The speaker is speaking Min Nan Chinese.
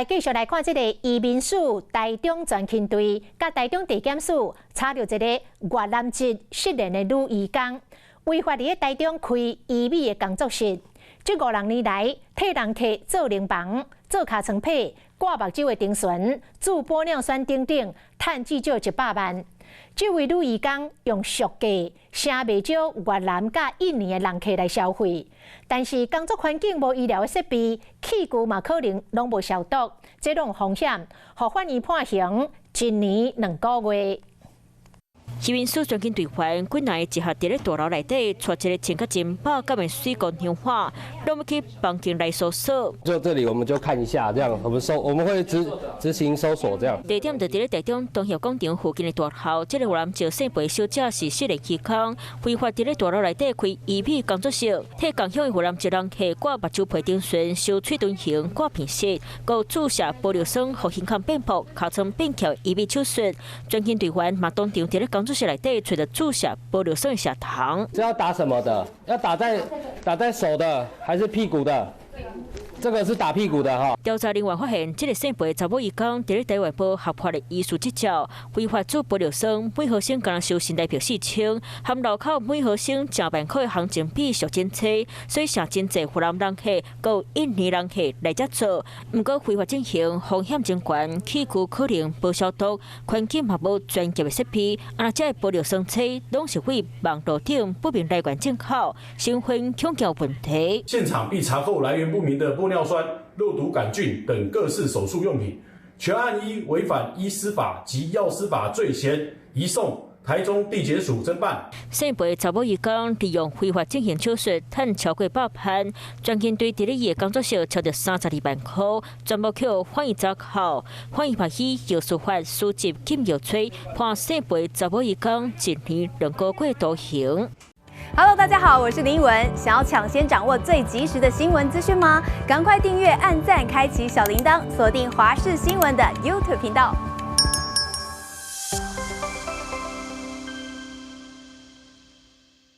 來繼續來看這個移民署台中全勤隊佮台中地檢署查著一个越南籍失聯的女移工，違法佇咧台中開醫美的工作室。這五六年來，替人客做靈房、做尻川皮、割目睭的丁醇、注玻尿酸等等，趁至少100萬。這位女移工用俗價，請袂少越南佮印尼的人客來消費，但是工作環境無醫療的設備，器具嘛可能攏無消毒，這攏風險，予法院判刑1年2個月。移民署全勤隊員幾若集合佇咧大樓內底，帶一个穿甲真飽感的水工鄉話，攏欲去房間來搜索。就這裡，我們就看一下，這樣我們搜，我們會執行搜索這樣。地點就佇咧台中東協廣場附近的大樓，這个越南籍姓裴小姐是失聯移工，非法佇咧大樓內底開醫美工作室，替共鄉的越南籍人客割目睭皮丁醇、收喙唇形、割鼻屑，閣注射玻尿酸，予胸腔變薄、尻川變翹醫美手術。全勤隊員嘛當場佇咧工作室內底揣著注射玻尿酸的射筒。這要打什麼的？要打在手的還是屁股的？這個是打屁股的哈。調查人員發現，這个姓裴查某移工佇咧台灣無合法的醫師執照，非法注玻尿酸，每毫升敢若收新台幣4000，含路口每毫升1萬塊的行情比俗真濟，所以誠濟越南人客、閣印尼人客來遮做。毋過非法進行風險真懸，器具可能無消毒，環境嘛無專業的設備，啊若這玻尿酸劑攏是佇網路頂不明來源進口，身份恐驚有問題。現場並查獲來源不明的玻尿酸、肉毒桿菌等各式手術用品，全案依違反醫師法及藥師法罪嫌，移送台中地檢署偵辦。姓裴查某移工利用非法進行手術，趁超過100萬，全勤隊佇咧伊的工作室抄著32萬塊，全部予法院查扣。法院判以藥師法書籍禁藥罪，判姓裴查某移工1年2個月徒刑。 Hello，大家好，我是林文。想要搶先掌握最及時的新聞資訊嗎？趕快訂閱、按讚、開啟小鈴鐺，鎖定華視新聞的 YouTube 頻道。